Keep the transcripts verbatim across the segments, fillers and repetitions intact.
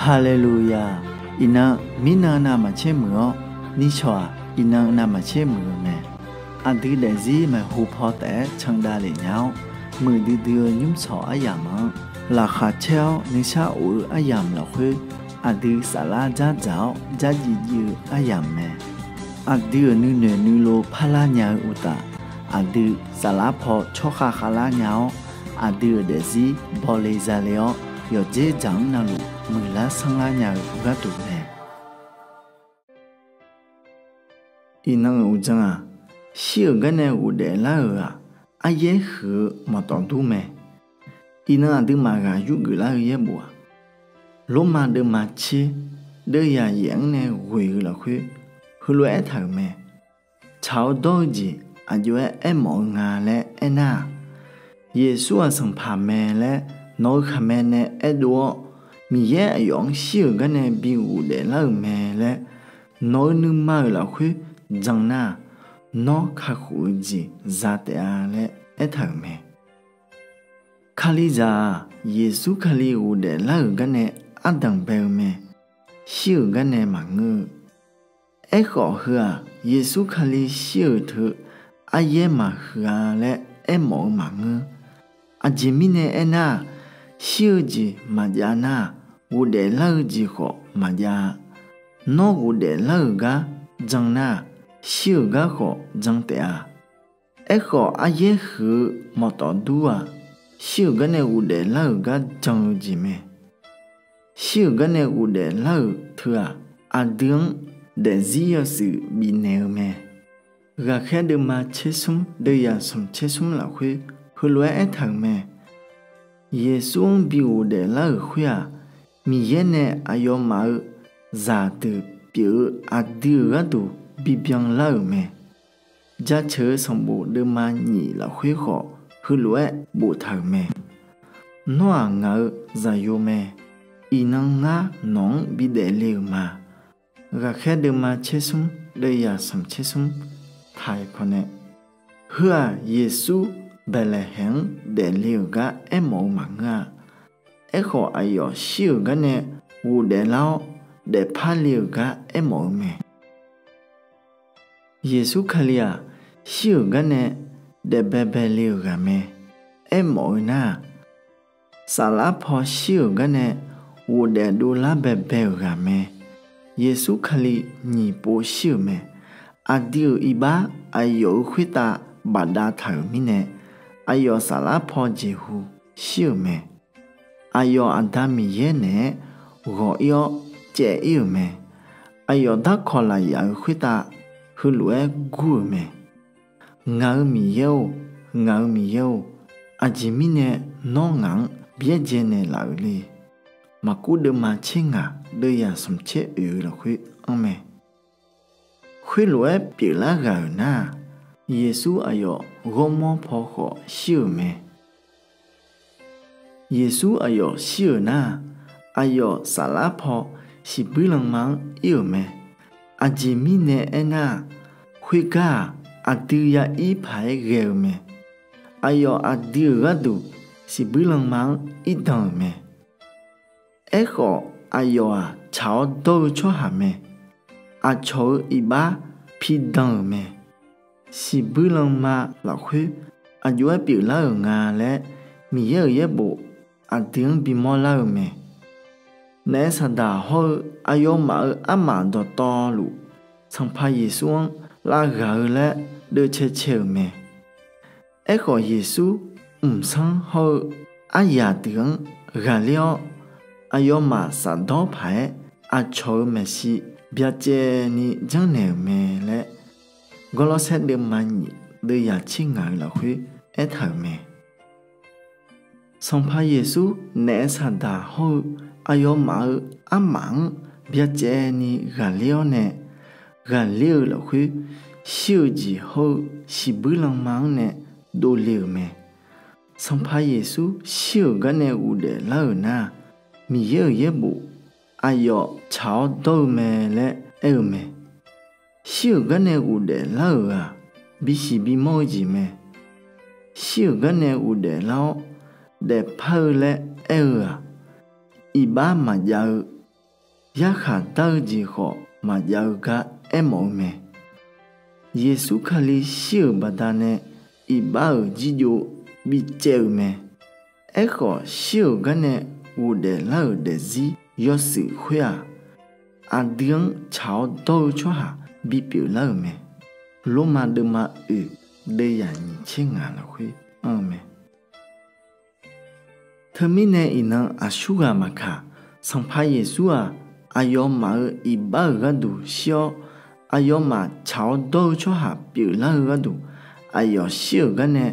Haleluya! Iqnan, mirnan navmaqtser muiq-awr, nishawq-aq, iqnan navmaqtser muiq-eu mae. Aqdui daefzir maeqhu paw taef-aer candav lef nya-awr, muiqdui dui-eu nymrshawq aryamq-anr laqkhaq caer-awr nuisar of-eu aryamq lafkhoer, aqdui saflar dzardzaq-awr dzardziv dziv-eu aryamq mae. Aqdui-euq nuinoeq nuilov parlar nya-eu uqtaf, aqdui saflar paw tsawrkhav khavlar nya-awr, aqdui-euq daefzir bawle zale-awr, yawqdzer dzaq-anr navluf muiqlar sanrlar nya-eu gharduq mae. Iqnan-euq uqdzan-aq, shir-euq garnae ghofdaef lar-euq-aq, aryaer huiq-eu mawqtawf dur mae. Iqnan aqduimaf ghaq yurgeuf lar-eu yaerbof-aq, Lormav deuvma tser, deuvyaq yaef-anr nae ghoeq-eu lafkhoer, heulof-aer aertaq-euq mae. Tsaq-awr dawr-eu jeq aqjox-aer aermawf-eu nga laer aernar-aq, Yeqsur-aq Sanqpaq mae laer nawq-eu khaqmae nae aerdov-awr, Miqyaer aqyawf-anr shir-euq garnae bi ghofdaef lar-euq mae laer nawq-eu nuima-euq lafkhoer jan nar-aq, nawr kakhof-eu jeq za taef-a laer aertaq-euq mae. Kalizaq-aq, Yeqsur Kali ghofdaef lar-euq garnae ardanq bae-eu mae. Shir-euq garnae maqngeur-eu. Aerkhawf heu-aq, Yeqsur Kali shir-euq teu aryaer maqhuiq-a laer aermawf-eu maqngeur. Aqjeq mirnae aernar-aq, shir-eu jeq maqjav nar-aq, ghofdaef lar-eu jeq khawf maqjav-a. Nawr ghofdaef lar-euq gar jan nar-aq, shir-euq gar khawf jan taef-a. Aerkhawf, aryaer huiq-eu mawqtawf dur-aq, shir-euq garnae ghofdaef lar-euq gar jan-eu jeq mae. Shir-euq garnae ghofdaef lar-euq teu-aq, aqdui-anr daefzir yawshuif bifnaeq-eu mae. Ghaqkhaer deuvma tser smr deuvyaq smq tser smr lafkhoer heulof-aer aertaq-euq mae. Yeqsur-anr bi ghofdaef lar-euq khoer-aq, Miqyaer nae aqyawfmaf-eu zaqdeuq pyeuf-eu aqdui-euq gharduq bibyan lar-euq mae. Jaceuq-eu sanqbof deuvma nyif lafkhoer khawf heulof-aer boftaq-euq mae. Nawr-aq ngaq-eu zaqyo mae. Iqnan ngar nawq-anr bidaef le-euq ma. Ghaqkhaer deuvma tser smr deuvyaq smq tser smr taq-iq pawnae, heu-aq Yeqsur Baeqlaeqhaeq-anr daefle-euq gar aermawf-eu maqngeur-a. Aerkhawf, aqyawf shir-euq garnae ghofdaef lar-awr, daefpar le-euq gar aermawf-eu mae. Yeqsur Kali-aq, shir-euq garnae daefbae bae le-euq ghaq mae. Aermawf-eu nar-aq, saflar paw shir-euq garnae ghofdaef dovlar baebae-euq ghaq mae. Yeqsur Kali nyiq pov shir-euq mae. Aqdui-euq iqbax aqyawf-euq khoertav bafdav taq-euq mirnae, aqyawf saflar paw jeqhu shir-euq mae. Aqyawf Aqda Miqyaer naeq-aer ghawq-ir-awr caev-ir-euq mae. Aqyawf darkawq lafyaq-euq khoertav heulof-aer gur-euq mae. Ngaq-euq Miqyaer-or, ngaq-euq Miqyaer-or, aqjeq mirnae nawr ngaq-anr byaerdzae naeqlaf-euq le? Maqkuv deuvma tser ngaq deuvyaq smq tser oeq-eu lafkhoer anr mae. Khoerlof-aer pyeuflar ghaq-euq nar-aq, Yeqsur aqyawf ghawrmawr paw khawf shir-euq mae. Yeqsur aqyawf shir-euq nar-aq, aqyawf saflar paw shiqbuir lanma-anr ir-euq mae. Aqjeq mirnae aernar-aq, khoergar-aq, aqdui ya ir paq-aer ghae-eu mae. Aqyawf aqdui-euq gharduq shiqbuir lanma-anr irdan-euq mae. Aerkhawf, aqyawf-aq tsaq-awr dawr-eu tsawrhaq mae. Aqcawq-euq iqbax pidan-euq mae. Shiqbuir lanma lafkhoer aqjox-aer pyeuflar-euq nga laer, Miqyaer-euq yaerbof aqdui-anr bimawr lar-eu mae. Naef saqdaq hawr-eu aqyawfmaf-euq armaf dawqtawvluf, Sanqpaq Yeqsur-anr lavghaq-eu laer deuvcae cae-euq mae. Aerkhawf, Yeqsur mqsanr hawr-eu aryaq deuq-anr ghaqler-awr, aqyawfmaf shafdawr paq-aer aqcawq-euq maeqshi byacaevni janrnaeq-euq mae laer, Gawrlawrsaer deuvma nyiq deuvyaq tser ngaq-eu lafkhoer aertaq-euq mae. Sanqpaq Yeqsur naef saqdaq hawr-eu aqyawfmaf-euq armaf-anr byacaevni ghaqler-awr nae, ghaqler-eu lafkhoer shir-eu jeq hawr-eu shiqbuir lanma-anr nae dovle-euq mae. Sanqpaq Yeqsur shir-euq garnae ghofdaef lar-euq nar-aq, Miqyaer-euq yaerbof aqyawf tsaq-awr dawr-eu mae laer aer-eu mae. Shir-euq garnae ghofdaef lar-euq-aq, bisiq bimawr-eu jeq mae. Shir-euq garnae ghofdaef lar-awr daefpar-eu laer aer-eu-aq, iqbax maqjav-eu yarkhaq dar-eu jeq khawf maqjav-eu gar aermawf-eu mae. Yeqsur Kali shir-euq baqda'nae iqbax-euq jirjov bicaev-eu mae. Aerkhawf, shir-euq garnae ghofdaef lar-euq daefzir yawshuif khoer-aq, aqdui-anr tsaq-awr dawr-eu tsawrhaq bipyeuf lar-euq mae. Lormav deuvma oeq deuvyaq nyiq tser ngaq lafkhoer anr-eu mae. Teumirnae iqnan aqsurghaq maqkaq, Sanqpaq Yeqsur-aq, aqyawfmaf-euq iqbax-euq gharduq shir-awr, aqyawfmaf tsaq-awr dawr-eu tsawrhaq pyeuflar-eu gharduq, aqyawf shir-euq garnae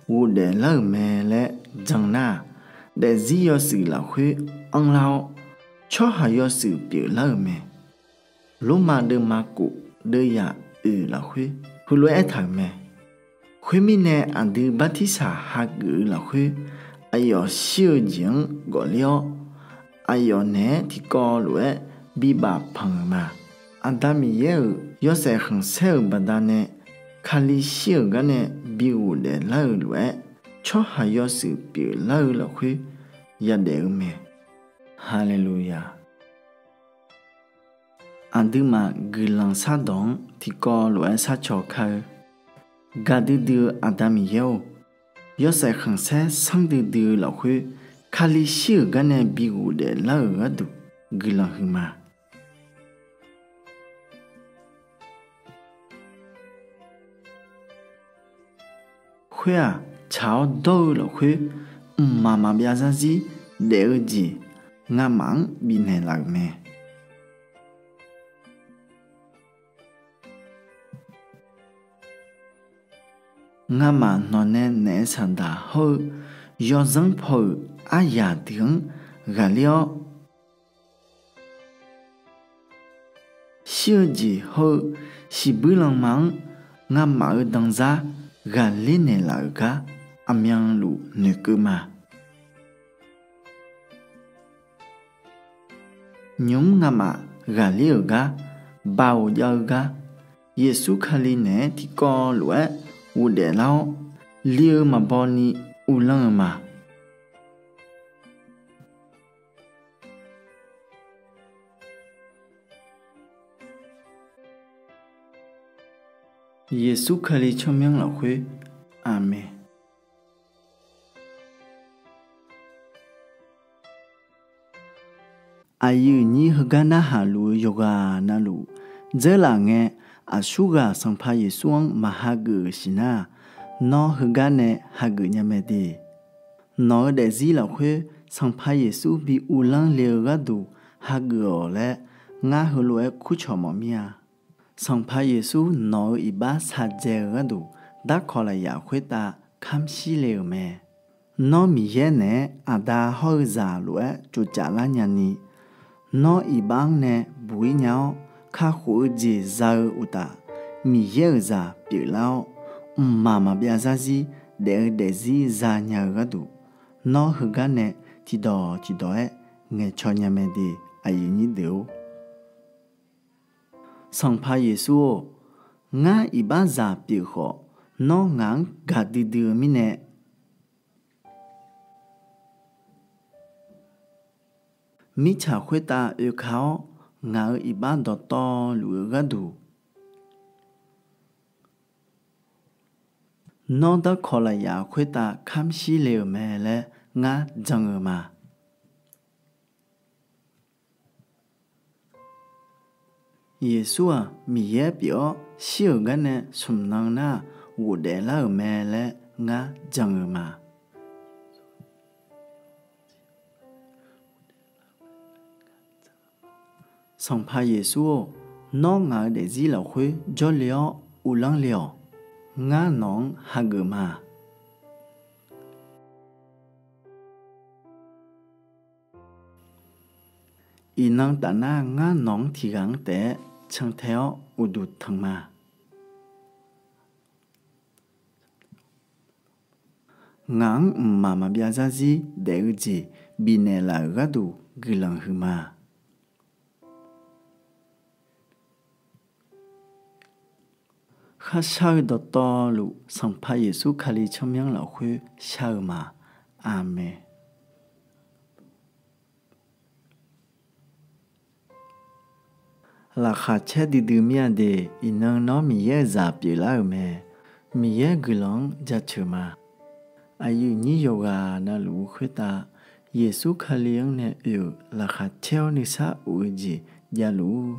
ghofdaef lar-euq mae laer jan nar-aq, daefzir yawshuif lafkhoer anrlar-awr, tsawrhaq yawshuif pyeuflar-euq mae. Lormav deuvma kof deuvyaq oeq lafkhoer heulof-aer aertaq-euq mae. Khoermirnae, aqdui bartirsaq hageuf-eu lafkhoer aqyawf shir-eu jeq-anr ghawfler-awr, aqyawf naeq-aer tiqkawv lof-aer bibaf panq-euq ma. Aqda Miqyaer-euq yawshaef khanqsaer-euq baqda'nae, Kali shir-euq garnae bi ghofdaef lar-euq lof-aer, tsawrhaq yawshuif pyeuflar-eu lafkhoer yadaef-eu mae. Haleluya! Aqduimaf guiqlanq shardawq-anr tiqkawv lof-aer sharcaw kar-eu. Gaqdui dui-eu Aqda Miqyaer-or, yawshaef khanqsaer sanrdui dui-eu lafkhoer Kali shir-euq garnae bi ghofdaef lar-euq gharduq guiqlanq huiqma. Khoer-aq, tsaq-awr dawr-eu lafkhoer mqmaq maqbyav zarzir daef-eu jeq ngamaf-anr bifnaeq laf-euq mae. Ngamaf nawqnae naef saqdaq hawr-eu yawzanr paw-euq aryaq deuq-anr ghaqler-awr, shir-eu jeq hawr-eu shiqbuir lanma-anr ngamaf-eu danzar ghaqler naeqlaf-euq gar aqmyanluf noeqkeuv ma. Nymq-mr ngamaf ghaqler-euq gar, baoq jav-eu gar, Yeqsur Kali naeq-aer tiqkawv lof-aer ghofdaef lar-awr, li-eu maqbaw ni uvlanr-eu ma. Yeqsur Kali tsawrmyanr lafkhoer, Aqmeq. Aqyuif nyir heugar narhaq luf-eu yawqghaq navluf dzeurlaf ngae, aqsurghaq Sanqpaq Yeqsur-anr maq hageuf-euq siqnar-aq, nawr heugar nae hageuf nya mae de. Nawq-eu daefzir lafkhoer Sanqpaq Yeqsur bi uvlanr le-eu gharduq hageuf-awq laer, ngar heulof-aer kurcawq mawf mir-a. Sanqpaq Yeqsur nawq-eu iqbax shaqdzae-eu gharduq darkawq lafyaq khoertav kamr shir le-euq mae. Nawr Miqyaer naeq-aer Aqda hawr-eu zaq lof-aer tsovcaf lar nyani, nawr iqbax-anr nae buq-ir nya-awr, kakhof-eu jeq za-eu uqtaf, Miqyaer-euq zaq pyeuflar-awr, mqmaq maqbyav zarzir daef-eu daefzir za nya-eu gharduq, nawr heugar nae tiqdawq tiqdawq-aer ngaeqcaw nya mae de, aqyuif nyir deuq-or. Sanqpaq Yeqsur-or, ngar iqbaxzaq pyeuf khawf, nawr ngaq-anr gaqdui dui-eu mirnae, mirtsaq khoertav oeka-awr, ngaq-euq iqbax dawqtawvluf-eu gharduq, nawr darkawq lafyaq khoertav kamr shir le-euq mae laer ngar jan-eu ma. Yeqsur-aq, Miqyaer pyeuf-awr shir-euq garnae smq nan nar-aq, ghofdaef lar-euq mae laer ngar jan-eu ma. Sanqpaq Yeqsur-or, nawr ngaq-eu daefzir lafkhoer jawrle-awr uvlanr le-awq. Ngar nawq-anr hageuf ma. Iqnan tafnar ngar nawq-anr tiqghaq-anr taef-aer cantae-awr uqduq tanq ma. Ngaq-anr mqmaq maqbyav zarzir daef-eu jeq bifnaeq laf-euq gharduq guiqlanq huiqma. Kharshar-eu dawqtawvluf Sanqpaq Yeqsur Kali tsawrmyanr lafkhoer shar-eu ma. Aqmeq. Laqkhaq caer duidui mir-a de. Iqnan nawr Miqyaer-euq zaq pyeuflar-euq mae. Miqyaer guiqlanq-anr jaceuq ma. Aqyuif nyir yawqghaq navluf-eu khoertav Yeqsur Kali-anr nae oe-euq laqkhaq caer-awr nuisar of-eu jeq javluf-ur.